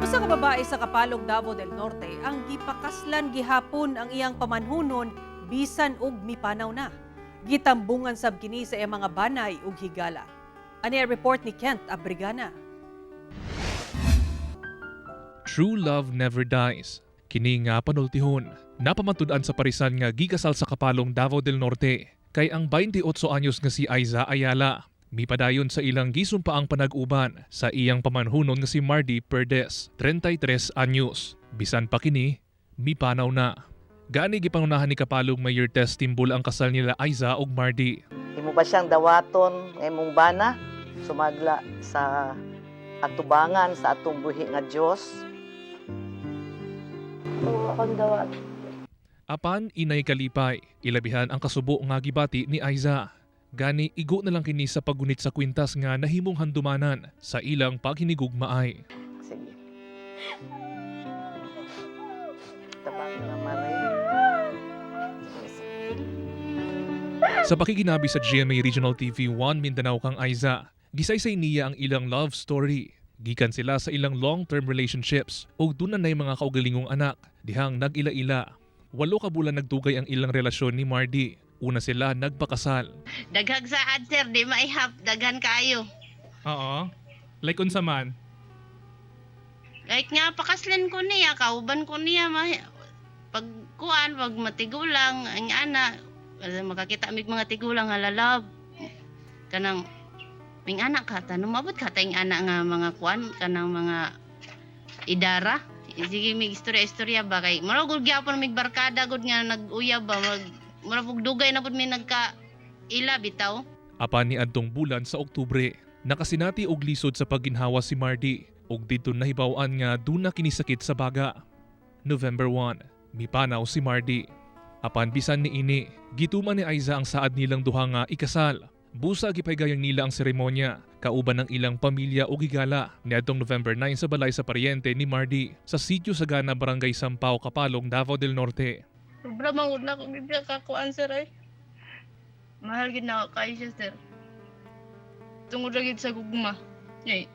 Usa ka babae sa Kapalong, Davao del Norte ang gipakaslan gihapon ang iyang pamanhunon bisan og mipanaw na. Gitambungan sab kini sa iyang mga banay ug higala. Ani ang report ni Kent Abrigana. True love never dies. Kini nga panultihon napamatud-an sa parisan nga gikasal sa Kapalong, Davao del Norte, kay ang 28 anyos nga si Aiza Ayala mipadayon sa ilang gisumpaang panag-uban sa iyang pamanhunon nga si Mardy Perdes, 33 anyos. Bisan pa kini, mipanaw na. Gani gipangunahan ni Kapalong Mayor Tess Timbol ang kasal nila Aiza ug Mardy. Imo ba siyang dawaton nga imong bana sumagla sa atubangan sa atong buhi nga Dios? Oo, akong dawat. Apan inay kalipay, ilabihan ang kasubo nga gibati ni Aiza. Gani igo na lang kini sa paggunit sa kwintas nga nahimong handumanan sa ilang paghinigugmaay. Sige. Tabang na Maria. Sa pakiginabi sa GMA Regional TV 1 Mindanao kang Aiza, gisaysay niya ang ilang love story. Gikan sila sa ilang long-term relationships ug duna nay mga kaugalingong anak dihang nag-ila-ila. 8 ka bulan nagdugay ang ilang relasyon ni Mardy. Una sila nagpakasal. Daghag saad, sir, di maihap, daghan kaayo. Oo. Like unsa man? Like nga pakaslan ko niya, kauban ko niya ma pag kuan, pag matigulang ang ana, makakita mig mga tigulang, halalab. Kanang ming anak ka tanong mabot ka tayong anak nga mga kuan kanang mga idara. Sige, mig istorya-istorya ba kay murag gud gyapon mig barkada gud nga nag-uyab ba, murag murag ug dugay na pud mi nagka ila bitaw. Apan ni adtong bulan sa Oktubre, nakasinati og lisod sa pagginhawa si Mardy ug didto nahibaw-an nga duna kini sakit sa baga. November 1, mipanaw si Mardy. Apan bisan ni ini, gituman ni Aiza ang saad nilang duha nga ikasal. Busa gipaygayon nila ang seremonya kauban ng ilang pamilya ug higala niadtong November 9 sa balay sa paryente ni Mardy sa sitio Sagana, Barangay Sampao, Kapalong, Davao del Norte. Sobra man gud na ako gid kakuan, sir, ay. Mahal gid na ako kayo siya, sir. Tungod ra gid sa gugma. Yay.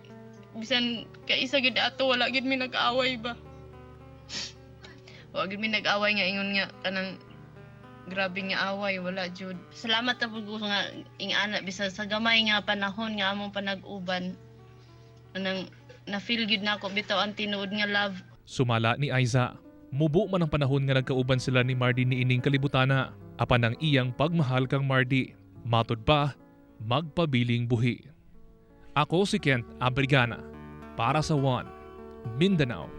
Bisan kaisa gid ato, wala gid mi nag-away ba. Wala gid mi nag-away nga ingon nga kanang grabe nga away, wala jud. Salamat na pud ko nga ing ana bisan sa gamay nga panahon nga among panag-uban. Anang na-feel gid nako bitaw ang tinuod nga love. Sumala ni Aiza, mubo man ang panahon nga nagkauban sila ni Mardy niining kalibutana, apan ang iyang pagmahal kang Mardy, matud pa, magpabiling buhi. Ako si Kent Abrigana, para sa One, Mindanao.